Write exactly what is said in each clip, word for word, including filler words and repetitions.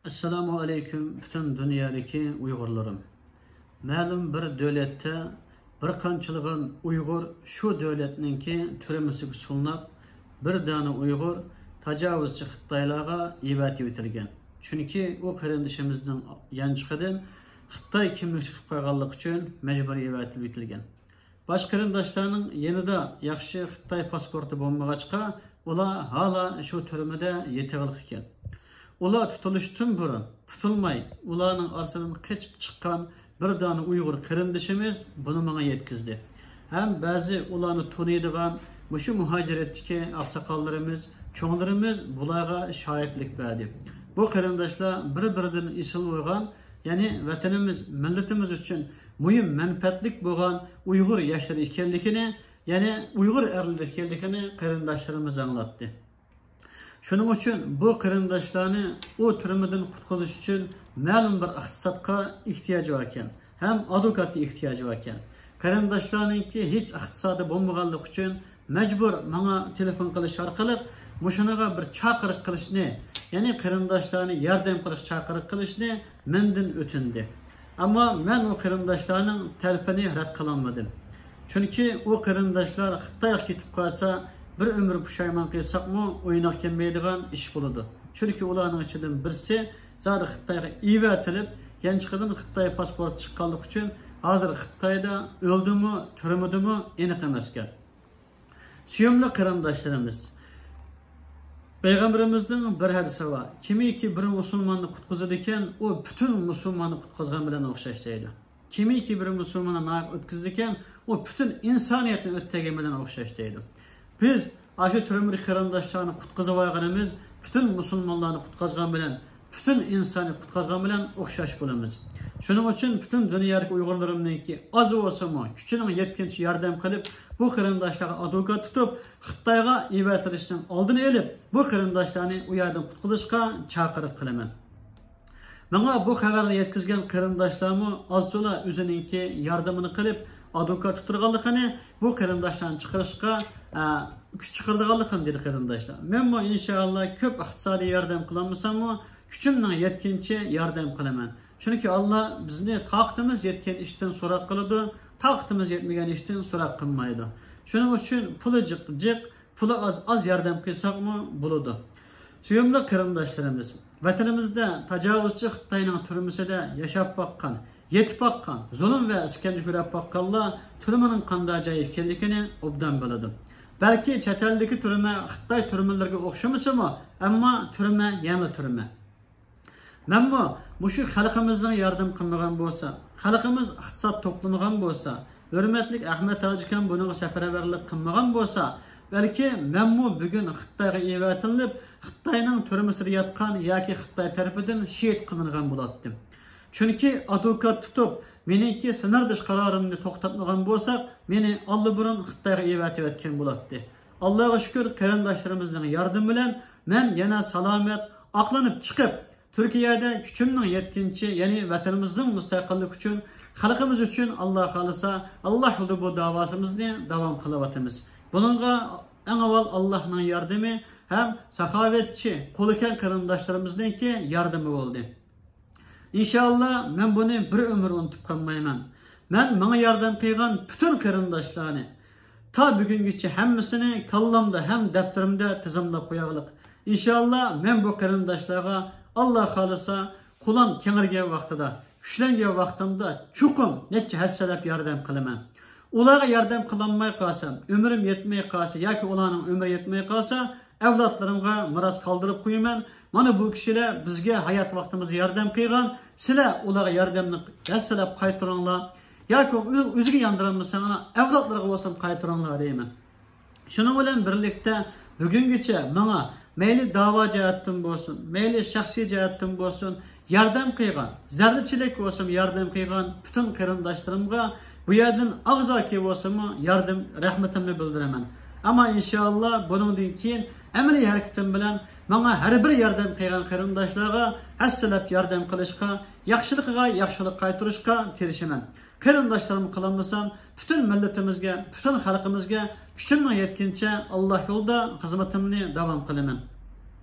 ئەسسالامۇ ئەلەيكۇم، پۈتۈن دۇنيادىكى ئۇيغۇرلىرىم. مەلۇم بىر دۆلەتتە بىر قانچىلىغان ئۇيغۇر شۇ دۆلەتنىڭكى تۈرمىسىگە سولىنىپ، بىر دانە ئۇيغۇر تاجاۋۇزچى خىتايلارغا ئېۋەتىۋېتىلگەن. چۈنكى ئۇ قېرىندىشىمىزنىڭ يانچۇقىدىن خىتاي كىملىك چىقىپ قالغانلىقى ئۈچۈن مەجبۇرىي ئېۋەتىلىۋېتىلگەن. باشقا قېرىنداشلارنىڭ يېنىدا ياخشى خىتاي پاسپورتى بولمىغاچقا، ئۇلار ھالا شۇ تۈرمىدە يېتىۋالغان ئىكەن. ئۇلار تۇتۇلۇشتىن بۇرۇن، تۇتۇلماي، ئۇلارنىڭ ئارىسىدىن قېچىپ چىققان بىر دانە ئۇيغۇر قېرىندىشىمىز بۇنى ماڭا يەتكۈزدى. ھەم بەزى ئۇلارنى تونۇيدىغان مۇشۇ مۇھاجىرەتتىكى ئاقساقاللىرىمىز، چوڭلىرىمىز بۇلارغا شاھىتلىك بەردى. بۇ قېرىنداشلار بىر-بىرىدىن ئېسىل بولغان، يەنى ۋەتىنىمىز، مىللىتىمىز ئۈچۈن مۇھىم مەنپەئەتلىك بولغان ئۇيغۇر ياشلىرى ئىكەنلىكىنى، يەنى ئۇيغۇر ئەرلىرى ئىكەنلىكىنى قېرىنداشلىرىمىز ئاڭلاتتى. شۇنىڭ ئۈچۈن بۇ قېرىنداشلارنى ئۇ تۈرمىدىن قۇتقۇزۇش ئۈچۈن مەلۇم بىر ئىقتىسادقا ئېھتىياجى بار ئىكەن ھەم ئادۋوكاتقا ئېھتىياجى بار ئىكەن. قېرىنداشلارنىڭكى ھېچ ئىقتىسادى بولمىغانلىقى ئۈچۈن مەجبۇر ماڭا تېلېفون قىلىش ئارقىلىق مۇشۇنىڭغا بىر چاقىرىق قىلىشنى، يەنى قېرىنداشلارنى ياردەم قىلىش چاقىرىق قىلىشنى مەندىن ئۆتۈندى. ئەمما مەن ئۇ قېرىنداشلارنىڭ تەلىپىنى رەت قىلالمىدىم. چۈنكى ئۇ قېرىنداشلار خىتايغا كېتىپ قالسا، بىر ئۆمۈر پۇشايمان قىلساقمۇ ئويۇنغا كەلمەيدىغان ئىش بولىدۇ. چۈنكى ئۇلارنىڭ ئىچىدىن بىرسى زادى خىتايغا ئېۋەتىلىپ، يانچۇقىدىن خىتاي پاسپورتى چىققانلىقى ئۈچۈن ھازىر خىتايدا ئۆلدىمۇ، تۈرمىدىمۇ ئېنىق ئەمەسكەن. سۆيۈملۈك قېرىنداشلىرىمىز، پەيغەمبىرىمىزنىڭ بىر ھەدىسى بار. كىمكى بىر مۇسۇلماننى قۇتقۇزىدىكەن، ئۇ پۈتۈن مۇسۇلماننى قۇتقۇزغان بىلەن ئوخشاش دەيدۇ. كىمكى بىر مۇسۇلماننى ناھەق ئۆتكۈزىدىكەن، ئۇ پۈتۈن ئىنسانىيەتنى ئۆتكۈزگەن بىلەن ئوخشاش دەيدۇ. بىز ئاشۇ تۈرمىدىكى قېرىنداشلارنى قۇتقۇزۇۋالغىنىمىز پۈتۈن مۇسۇلمانلارنى قۇتقۇزغان بىلەن، پۈتۈن ئىنساننى قۇتقۇزغان بىلەن ئوخشاش بولىمىز. شۇنىڭ ئۈچۈن پۈتۈن دۇنيادىكى ئۇيغۇرلىرىمنىڭكى ئاز بولسىمۇ كۈچىنىڭ يەتكىنىچە ياردەم قىلىپ، بۇ قېرىنداشلارغا ئادۋوكات تۇتۇپ، خىتايغا ئېۋەتىلىشنىڭ ئالدىنى ئېلىپ، بۇ قېرىنداشلارنى ئۇ يەردىن قۇتقۇزۇشقا چاقىرىق قىلىمەن. ماڭا بۇ خەۋەرنى يەتكۈزگەن قېرىنداشلارمۇ ئازچۇلا ئۆزىنىڭكى ياردىمىنى قىلىپ، ئادۋوكات تۇتۇرغانلىقىنى، بۇ قېرىنداشلارنى چىقىرىشقا، ئە، كۈچ چىقىرىدىغانلىقىنى دېدى قېرىنداشلار. مەنمۇ ئىنشائاللا كۆپ ئىقتىسادىي ياردەم قىلالمىساممۇ، كۈچۈمنىڭ يەتكىنىچە ياردەم قىلىمەن. چۈنكى ئاللا بىزنى تاقىتىمىز يەتكەن ئىشتىن سوراق قىلىدۇ، تاقىتىمىز يەتمىگەن ئىشتىن سوراق قىلمايدۇ. شۇنىڭ ئۈچۈن پۇلى جىق، جىق، پۇلى ئاز، ئاز ياردەم قىلساقمۇ بولىدۇ. سۆيۈملۈك قېرىنداشلىرىمىز، ۋەتىنىمىزدە تاجاۋۇزچى خىتاينىڭ تۈرمىسىدە ياشاپ باققان، يېتىپ باققان، زۇلۇم ۋە ئىسكەنجە كۆرۈپ باققانلار تۈرمىنىڭ قانداق جاي ئىكەنلىكىنى ئوبدان بىلىدۇ. بەلكى چەت ئەلدىكى تۈرمە خىتاي تۈرمىلىرىگە ئوخشىمىسىمۇ، ئەمما تۈرمە يەنىلا تۈرمە. مەنمۇ مۇشۇ خەلقىمىزنىڭ ياردەم قىلمىغان بولسا، خەلقىمىز ئىقتىساد توپلىمىغان بولسا، ھۆرمەتلىك ئەخمەت ھاجىكام بۇنىڭغا سەپەرۋەرلىك قىلمىغان بولسا، بەلكى مەنمۇ بۈگۈن خىتايغا ئېۋەتىلىپ، خىتاينىڭ تۈرمىسىدە ياتقان ياكى خىتاي تەرىپىدىن شېھىت قىلىنغان بولاتتىم. چۈنكى ئادۋوكات تۇتۇپ، مېنىڭكى سىنىردىش قارارىمنى توختاتمىغان بولساق، مېنى ئاللىبۇرۇن خىتايغا ئېۋەتىۋەتكەن بولاتتى. ئاللاغا شۈكۈر، قېرىنداشلىرىمىزنىڭ ياردىمى بىلەن مەن يەنە سالامەت ئاقلىنىپ چىقىپ، تۈركىيەدە كۈچۈمنىڭ يەتكىنىچە، يەنى ۋەتىنىمىزنىڭ مۇستەقىللىكى ئۈچۈن، خەلقىمىز ئۈچۈن، ئاللا خالىسا، ئاللا يولىدا بۇ داۋاسىمىزنى داۋام قىلىۋاتىمىز. بۇنىڭغا ئەڭ ئاۋۋال ئاللانىڭ ياردىمى ھەم ساخاۋەتچى، قولى كەڭ قېرىنداشلىرىمىزنىڭكى ياردىمى بولدى. ئىنشائاللا، مەن بۇنى بىر ئۆمۈر ئۇنتۇپ قالمايمەن. مەن ماڭا ياردەم قىلغان پۈتۈن قېرىنداشلارنى، تا بۈگۈنگىچە ھەممىسىنى كاللامدا ھەم دەپتىرىمدە تىزىملاپ قوياغلىق. ئىنشائاللا، مەن بۇ قېرىنداشلارغا، ئاللا خالىسا، قولام كېڭىگەن ۋاقتىدا، كۈچلەنگەن ۋاقتىمدا چوقۇم نەچچە ھەسسىلەپ ياردەم قىلىمەن. ئۇلارغا ياردەم قىلالماي قالسام، ئۆمرۈم يەتمەي قالسا ياكى ئۇلارنىڭ ئۆمرى يەتمەي قالسا، ئەۋلادلىرىمغا مىراس قالدۇرۇپ قويىمەن. مانا بۇ كىشىلەر بىزگە ھايات ۋاقتىمىزدا ياردەم قىلغان، سىلەر ئۇلارغا ياردەمنى ھەسسىلەپ قايتۇرۇڭلار ياكى ئۆ-، ئۆزىگە ياندۇرالمىساڭلار، ئەۋلادلىرىغا بولسام قايتۇرۇڭلار دەيمەن. شۇنىڭ بىلەن بىرلىكتە، بۈگۈنگىچە ماڭا مەيلى داۋا جەھەتتىن بولسۇن، مەيلى شەخسىي جەھەتتىن بولسۇن، ياردەم قىلغان، زەررىچىلىك بولسىمۇ ياردەم قىلغان پۈتۈن قېرىنداشلىرىمغا بۇ يەردىن ئاغزاكى بولسىمۇ ياردەم، رەھمىتىمنى بىلدۈرىمەن. ئەمما ئىنشائاللا، بۇنىڭدىن كېيىن ئەمەلىي ھەرىكىتىم بىلەن ماڭا ھەر بىر ياردەم قىلغان قېرىنداشلارغا ھەسسىلەپ ياردەم قىلىشقا، ياخشىلىقىغا ياخشىلىق قايتۇرۇشقا تىرىشىمەن. قېرىنداشلىرىمغا قىلالمىسام، پۈتۈن مىللىتىمىزگە، پۈتۈن خەلقىمىزگە كۈچۈمنىڭ يەتكىنىچە ئاللا يولىدا خىزمىتىمنى داۋام قىلىمەن.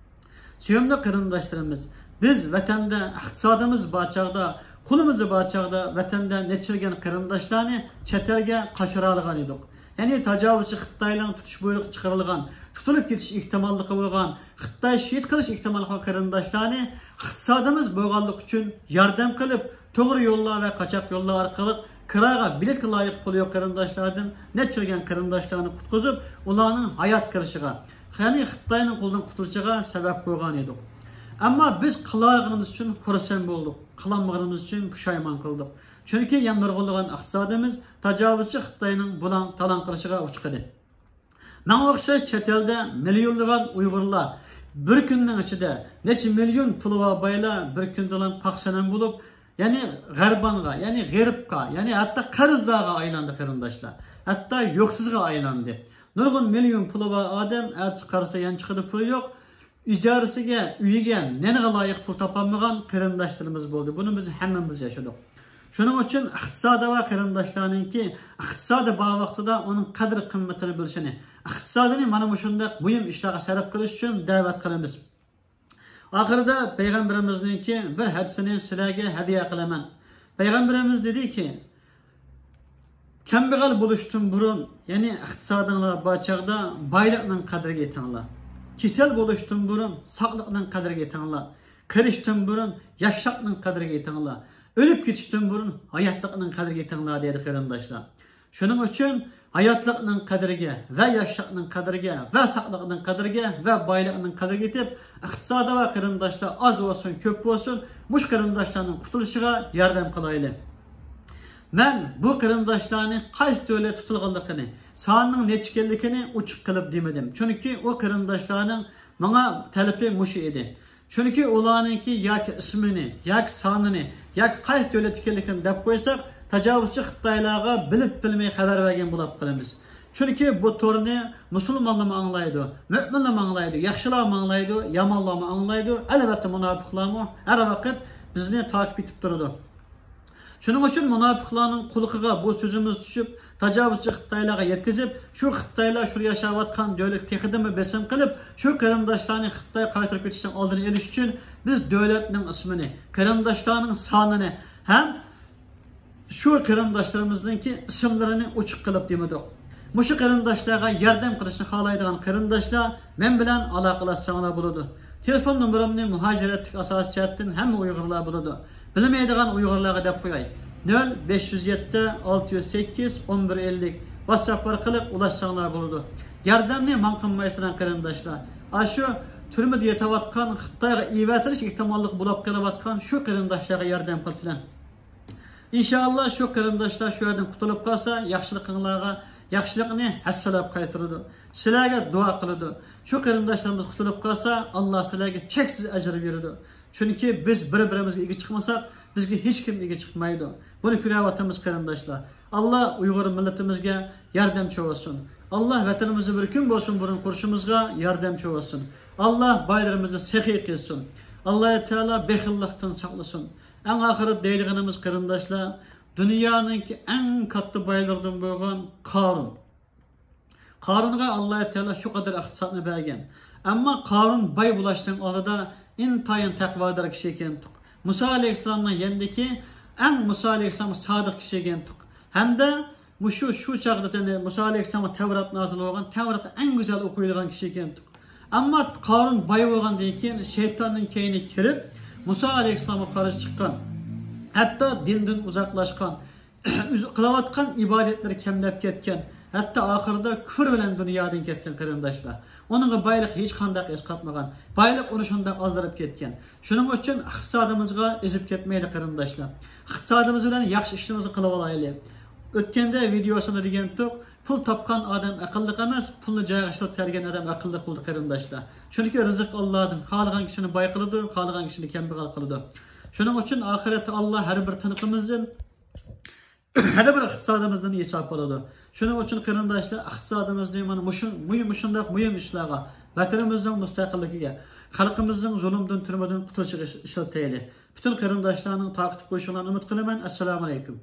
سۆيۈملۈك قېرىنداشلىرىمىز، بىز ۋەتەندە ئىقتىسادىمىز بار چاغدا، قولىمىزدا بار چاغدا ۋەتەندە نەچچە مىليون قېرىنداشلارنى چەت ئەلگە قاچۇرالىغان ئىدۇق. يەنى تاجاۋۇزچى خىتايلارنىڭ تۇتۇش بۇيرۇقى چىقىرىلغان، تۇتۇلۇپ كېتىش ئېھتىماللىقى بولغان، خىتاي شېھىت قىلىش ئېھتىماللىقى بولغان قېرىنداشلارنى ئىقتىسادىمىز بولغانلىقى ئۈچۈن ياردەم قىلىپ، توغرا يوللار ۋە قاچاق يوللار ئارقىلىق كىراغا، بېلەتكە لايىق پۇلى يوق قېرىنداشلاردىن نەچچە مىليون قېرىنداشلارنى قۇتقۇزۇپ، ئۇلارنىڭ ھايات قېلىشىغا، يەنى خىتاينىڭ قولىدىن قۇتۇلۇشىغا سەۋەب بولغان ئىدۇق. ئەمما بىز قىلالىغىنىمىز ئۈچۈن خۇرسەن بولدۇق، قىلالمىغىنىمىز ئۈچۈن پۇشايمان قىلدۇق. چۈنكى يەنە نۇرغۇنلىغان ئىقتىسادىمىز تاجاۋۇزچى خىتاينىڭ بۇلاڭ-تالاڭ قىلىشىغا ئۇچرىدى. ماڭا ئوخشاش چەت ئەلدە مىليونلىغان ئۇيغۇرلار بىر كۈننىڭ ئىچىدە نەچچە مىليون پۇلى بار بايلار بىر كۈندىلا قاقسەنەم بولۇپ، يەنى غەربانغا، يەنى غېرىبقا، يەنى ھەتتا قەرزدارغا ئايلاندى قېرىنداشلار. ھەتتا يوقسۇزغا ئايلاندى. نۇرغۇن مىليون پۇلى بار ئادەم ئەتىسى قارىسا يانچۇقىدا پۇلى يوق، ئىجارىسىگە، ئۆيىگە، نېنىغا لايىق پۇل تاپالمىغان قېرىنداشلىرىمىز بولدى. بۇنى بىز ھەممىمىز ياشىدۇق. شۇنىڭ ئۈچۈن ئىقتىسادى بار قېرىنداشلارنىڭكى ئىقتىسادى بار ۋاقتىدا ئۇنىڭ قەدىر قىممىتىنى بىلىشىنى، ئىقتىسادىنى مانا مۇشۇنداق مۇھىم ئىشلارغا سەرپ قىلىش ئۈچۈن دەۋەت قىلىمىز. ئاخىرىدا پەيغەمبىرىمىزنىڭكى بىر ھەدىسىنى سىلەرگە ھەدىيە قىلىمەن. پەيغەمبىرىمىز دېدىكى، كەمبەغەل بولۇشتىن بۇرۇن، يەنى ئىقتىسادىڭلار بار چاغدا بايلىقنىڭ قەدرىگە يېتىڭلار. كېسەل بولۇشتىن بۇرۇن ساقلىقنىڭ قەدرىگە يېتىڭلار. قېرىشتىن بۇرۇن ياشلىقنىڭ قەدرىگە يېتىڭلار. ئۆلۈپ كېتىشتىن بۇرۇن ھاياتلىقنىڭ قەدرىگە يېتىڭلار، دەيدۇ قېرىنداشلار. شۇنىڭ ئۈچۈن ھاياتلىقنىڭ قەدرىگە ۋە ياشلىقنىڭ قەدرىگە ۋە ساقلىقنىڭ قەدرىگە ۋە بايلىقنىڭ قەدرىگە يېتىپ، ئىقتىسادى بار قېرىنداشلار ئاز بولسۇن، كۆپ بولسۇن، مۇشۇ قېرىنداشلارنىڭ قۇتۇلۇشىغا ياردەم قىلايلى. مەن بۇ قېرىنداشلارنى قايسى دۆلەتتە تۇتۇلغانلىقىنى، سانىنىڭ نەچچە ئىكەنلىكىنى ئوچۇق قىلىپ دېمىدىم. چۈنكى ئۇ قېرىنداشلارنىڭ ماڭا تەلىپى مۇشۇ ئىدى. چۈنكى ئۇلارنىڭكى ياكى ئىسمىنى، ياكى سانىنى، ياكى قايسى دۆلەت ئىكەنلىكىنى دەپ قويساق، تاجاۋۇزچى خىتايلارغا بىلىپ بىلمەي خەۋەر بەرگەن بولاپ قالىمىز. چۈنكى بۇ تورنى مۇسۇلمانلارمۇ ئاڭلايدۇ، مۆمىنلارمۇ ئاڭلايدۇ، ياخشىلارمۇ ئاڭلايدۇ، يامانلارمۇ ئاڭلايدۇ، ئەلۋەتتە مۇناپىقلارمۇ ھەر ۋاقىت بىزنى تاقىپ يېتىپ تۇرىدۇ. شۇنىڭ ئۈچۈن مۇناپىقلارنىڭ قۇلىقىغا بۇ سۆزىمىز چۈشۈپ، تاجاۋۇزچى خىتايلارغا يەتكۈزۈپ، شۇ خىتايلار شۇ ياشاۋاتقان دۆلەتكە تېخىدىنمۇ بېسىم قىلىپ، شۇ قېرىنداشلارنى خىتاي قايتۇرۇپ كېتىشنىڭ ئالدىنى ئېلىش ئۈچۈن بىز دۆلەتنىڭ ئىسمىنى، قېرىنداشلارنىڭ سانىنى ھەم شۇ قېرىنداشلىرىمىزنىڭكى ئىسىملىرىنى ئوچۇق قىلىپ دېمىدۇق. مۇشۇ قېرىنداشلارغا ياردەم قىلىشنى خالايدىغان قېرىنداشلار مەن بىلەن ئالاقىلەشسەڭلار بولىدۇ. تېلېفون نومۇرۇمنى مۇھاجىرەتلىك ئاساسىي جەھەتتىن ھەممە ئۇيغۇرلار بىلىدۇ. بىلمەيدىغان ئۇيغۇرلارغا دەپ قوياي. نۆل بەش يۈز يەتتە، ئالتە يۈز سەككىز، ئون بىر ئەللىك، ۋاتساپ ئارقىلىق ئۇلاشساڭلار بولىدۇ. ياردەمنى ماڭا قىلمايسىلەر قېرىنداشلار. ئاشۇ تۈرمىدە يېتىۋاتقان خىتايغا ئېۋەتىلىش ئېھتىماللىقى بولۇپ قېلىۋاتقان شۇ قېرىنداشلارغا ياردەم قىلسىلەر. ئىنشائاللا شۇ قېرىنداشلار شۇ يەردىن قۇتۇلۇپ قالسا، ياخشىلىقىڭلارغا ياخشىلىقنى ھەسسىلەپ قايتۇرىدۇ. سىلەرگە دۇئا قىلىدۇ. شۇ قېرىنداشلىرىمىز قۇتۇلۇپ قالسا، ئاللا سىلەرگە چەكسىز ئەجىر بېرىدۇ. چۈنكى بىز بىر-بىرىمىزگە ئىگە چىقمىساق، بىزگە ھېچكىم ئىگە چىقمايدۇ. بۇنى كۆرۈۋاتىمىز قېرىنداشلار. ئاللا ئۇيغۇر مىللىتىمىزگە ياردەمچى بولسۇن. ئاللا ۋەتىنىمىزنى بىر كۈن بولسۇن بۇرۇن قۇرۇشىمىزغا ياردەمچى بولسۇن. ئاللا بايلىرىمىزنى سېخىي قىلسۇن. ئاللا تائالا بېخىللىقتىن ساقلىسۇن. ئەڭ ئاخىرىدا دەيدىغىنىمىز قېرىنداشلار، دۇنيانىڭكى ئەڭ كاتتا بايلىرىدىن بولغان قارۇن. قارۇنغا ئاللا تائالا شۇ قەدەر ئىقتىسادنى بەرگەن. ئەمما قارۇن باي بولۇشنىڭ ئالدىدا ئىنتايىن تەقۋادار كىشى ئىكەنتۇق. مۇسا ئەلەيھىسسالامنىڭ يېنىدىكى ئەڭ مۇسا ئەلەيھىسسالامغا سادىق كىشى ئىكەنتۇق. ھەمدە مۇشۇ، شۇ چاغدا، يەنى مۇسا ئەلەيھىسسالامغا تەۋرات نازىل بولغان، تەۋراتنى ئەڭ گۈزەل ئوقۇيدىغان كىشى ئىكەنتۇق. ئەمما قارۇن باي بولغاندىن كېيىن شەيتاننىڭ كەينىگە كىرىپ، مۇسا ئەلەيھىسسالامغا قارشى چىققان، ھەتتا دىندىن ئۇزاقلاشقان، ئۆزى قىلىۋاتقان ئىبادەتلىرى كەملەپ كەتكەن، ھەتتا ئاخىرىدا كۈفر بىلەن دۇنيادىن كەتكەن قېرىنداشلار. ئۇنىڭغا بايلىق ھېچقانداق ئەسقاتمىغان. بايلىق ئۇنى شۇنداق ئازدۇرۇپ كەتكەن. شۇنىڭ ئۈچۈن ئىقتىسادىمىزغا ئېزىپ كەتمەيلى قېرىنداشلار. ئىقتىسادىمىز بىلەن ياخشى ئىشلىرىمىزنى قىلىۋالايلى. ئۆتكەندە ۋىدېيوسىدا دېگەنتۇق، پۇل تاپقان ئادەم ئەقىللىق ئەمەس، پۇلنى جايىغا ئىشلىتەلىگەن ئادەم ئەقىللىق بولىدۇ قېرىنداشلار. چۈنكى رىزىق ئاللادىن، خالىغان كىشىنى باي قىلىدۇ، خالىغان كىشىنى كەمبەغەل قىلىدۇ. شۇنىڭ ئۈچۈن ئاخىرەتتە ئاللا ھەر بىر تىنىقىمىزدىن، ھەر بىر ئىقتىسادىمىزدىن ھېساب ئالىدۇ. شۇنىڭ ئۈچۈن قېرىنداشلار، ئىقتىسادىمىزنى مانا مۇشۇ، مۇھىم، مۇشۇنداق مۇھىم ئىشلارغا، ۋەتىنىمىزنىڭ مۇستەقىللىكىگە، خەلقىمىزنىڭ زۇلۇمدىن، تۈرمىدىن قۇتۇلۇشىغا ئىش-، ئىشلىتەيلى. پۈتۈن قېرىنداشلارنىڭ تارقىتىپ قويۇشۇڭلارنى ئۈمىد قىلىمەن. ئەسسالامۇ ئەلەيكۇم.